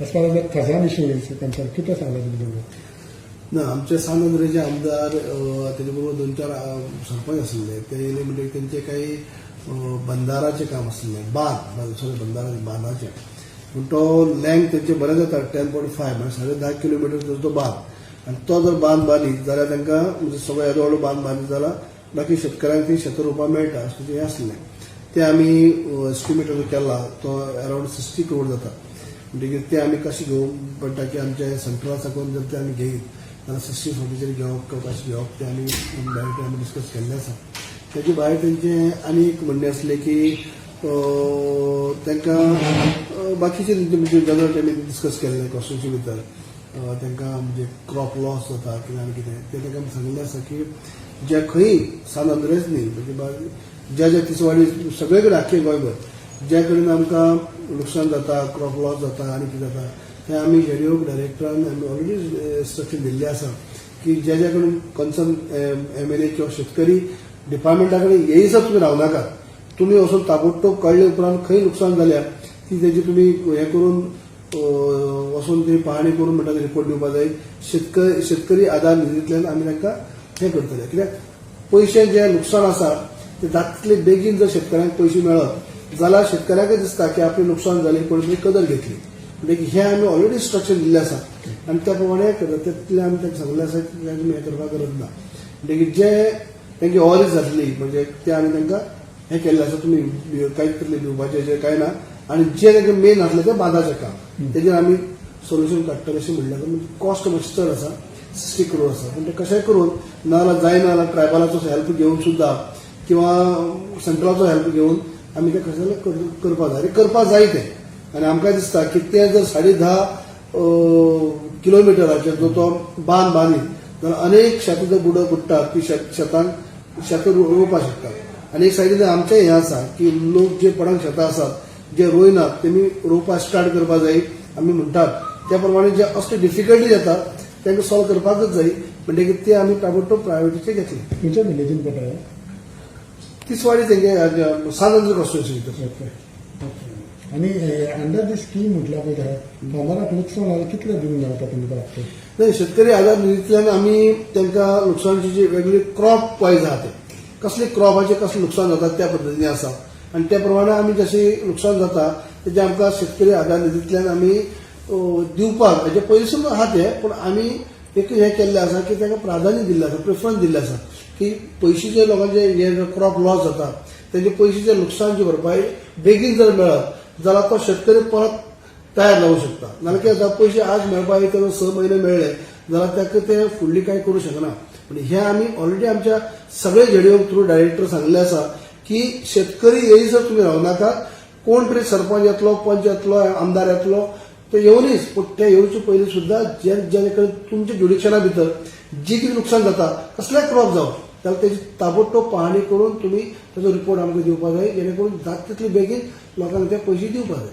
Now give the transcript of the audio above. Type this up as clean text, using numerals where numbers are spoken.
As far as the Khazan issue is concern, कितें सांगलें तुमी तेंकां? ना, आमचे सान आंद्रेचे आमदार, तेजे बरोबर दोन चार सरपंच आसले. ते येयले म्हणटकीर तेंचे काही बंदाराचें काम आसलें, बांद, सॉरी, बंदाराचें, बांदाचें. पूण तो लेंथ तेंचे बरें जाता, 10.5, म्हणजे 10.5 किलोमिटर तो बांद. आनी तो जर बांद बांदीत जाल्यार तांकां, म्हणजे सगळो येदो व्हडलो बांद बांदीत जाल्यार बाकी शेतकऱ्यांक ती शेतां रोवपाक मेळटा अशें तें आसलें. ते आमी एस्टिमेट जो केला तो अरावंड 60 करोड जाता. म्हणटकीर ते आमी कशें घेवंक पडटा की आमचे सेंट्रला साकून जर ते आमी घेयत जाल्यार 60-40चेर घेवप किंवा कशें घेवप, ते आमी डायरेक्ट आमी डिस्कस केल्लें आसा. तेजे भायर तेंचें आनी एक म्हणणें आसलें की तांकां बाकीचे तेंचे, म्हणजे जनरल तेमी डिस्कस केल्लें कॉन्स्टिट्युन्सी भितर तांकां म्हणजे क्रॉप लॉस जाता कितें आनी कितें. तें तांकां आमी सांगिल्लें आसा की जे खंय सान आंद्रेस न्ही, म्हणजे ज्या ज्या तिसवाडी, सगळे कडेन, आख्खे गोंयभर ज्या कडेन आमकां लुकसाण जाता, क्रॉप लॉस जाता आनी कितें जाता, तें आमी जेडीओ डायरेक्टरान आमी ऑलरेडी इन्स्ट्रक्शन दिल्लें आसा की ज्या ज्या कडेन कन्सर्न एमएलए किंवा शेतकरी डिपार्टमेंटा कडेन येयसर तुमी रावनाकात. तुमी वचून ताबडतोब कळ्ळे उपरांत खंय लुकसाण जाल्या ती तेजी तुमी हें करून वचून ती पाहणी करून म्हणटा रिपोर्ट दिवपा जाय. शेतकरी आधार निधींतल्यान आमी तांकां हें करतले, कित्याक पयशे जे लुकसाण आसा ते जाता तितले बेगीन जर शेतकऱ्यांक पयशे मेळत जाल्यार शेतकऱ्यांकय दिसता की आपलें लुकसाण जालें, कोणी तरी कदर घेतली. म्हणटकीर हें आमी ऑलरेडी इन्स्ट्रक्शन दिल्लें आसा आनी त्या प्रमाणे करता. तितलें आमी तांकां सांगलें आसा की तुमी हें करपाक गरज ना. म्हणटकीर जे तेंची ओवरीज जातली, म्हणजे ते आमी तांकां हें केल्लें आसा, तुमी कांय तितलें दिवपाचें जें कांय ना. आनी जे तांकां मेन आसलें तें बांदाचें काम, तेजेर आमी सोल्युशन काडटले अशें म्हणलें. म्हणजे कॉस्ट मातशी चड आसा, 60 करोड आसा, पूण ते कशेंय करून नाजाल्यार जायना जाल्यार ट्रायबलाचो हेल्प घेवन सुद्दां किंवा सेंट्रलाचो हेल्प घेवन आमी तें कशें जाल्यार करपाक जाय आनी करपाक जाय तें. आनी आमकां दिसता की तें जर 10.5 किलोमिटराचेर जो तो बांद बांदीत जाल्यार अनेक शेतां जर बुडटात ती शेतांक शेतां रोवपाक शकतात. आनी एक सायडीन आमचें हें आसा की लोक जे पडंग शेतां आसात, जे रोयनात, तेमी रोवपाक स्टार्ट करपाक जाय. आमी म्हणटात त्या प्रमाणे जे असले डिफिकल्टी येता तांकां सॉल्व करपाकच जाय. म्हणटकीर ते आमी ताबडतोब प्रायोरिटीचे घेतले. खंयच्या विलेजीन पडटा? तिसवाडी, तेंगे सान आंद्रे कॉन्स्टिट्युन्सी भितर. ओके ओके आनी अंडर दी स्कीम म्हटल्यार पळय फार्मराक लुकसाण जाल्यार कितले दिवंक मेळटा तुमकां लागता? नाही, शेतकरी आधार निधींतल्यान आमी तांकां लुकसाणची जी वेगळी क्रॉप वायज आहा, ते कसले क्रॉपाचें कसलें लुकसाण जाता त्या पद्दतीन आसा. आनी त्या प्रमाणे आमी जशें लुकसाण जाता तेजें आमकां शेतकरी आधार निधींतल्यान आमी दिवपाक हेजे पयलींसून आहा तें. पूण आमी एक हें केल्लें आसा की ताका प्राधान्य दिल्लें आसा, प्रिफरन्स दिल्लें आसा की पयशे जे लोकांचे हे क्रॉप लॉस जाता तेजे पयशेचें लुकसाणची भरपाई बेगीन जर मेळत जाल्यार तो शेतकरी परत तयार जावंक शकता. नाल्यार कितें जाता, पयशे आज मेळपाक ताका 6 म्हयने मेळ्ळे जाल्यार ताका ते फुडली कांय करूं शकना. पूण हें आमी ऑलरेडी आमच्या सगळे जेडीओ थ्रू डायरेक्टर सांगलें आसा की शेतकरी येयसर तुमी रावनाकात. कोण तरी सरपंच येतलो, पंच येतलो, आमदार येतलो, ते येवनीच, पूण ते येवचे पयलीं सुद्दां जे जे कडेन तुमच्या ज्युरिडिक्शना भितर जी कितें लुकसाण जाता, कसलेंय क्रॉप जावं, जाल्यार तेजी ताबडतोब पाहणी करून तुमी ताजो रिपोर्ट आमकां दिवपाक जाय, जेणे करून जाता तितले बेगीन लोकांक ते पयशे दिवपाक जाय.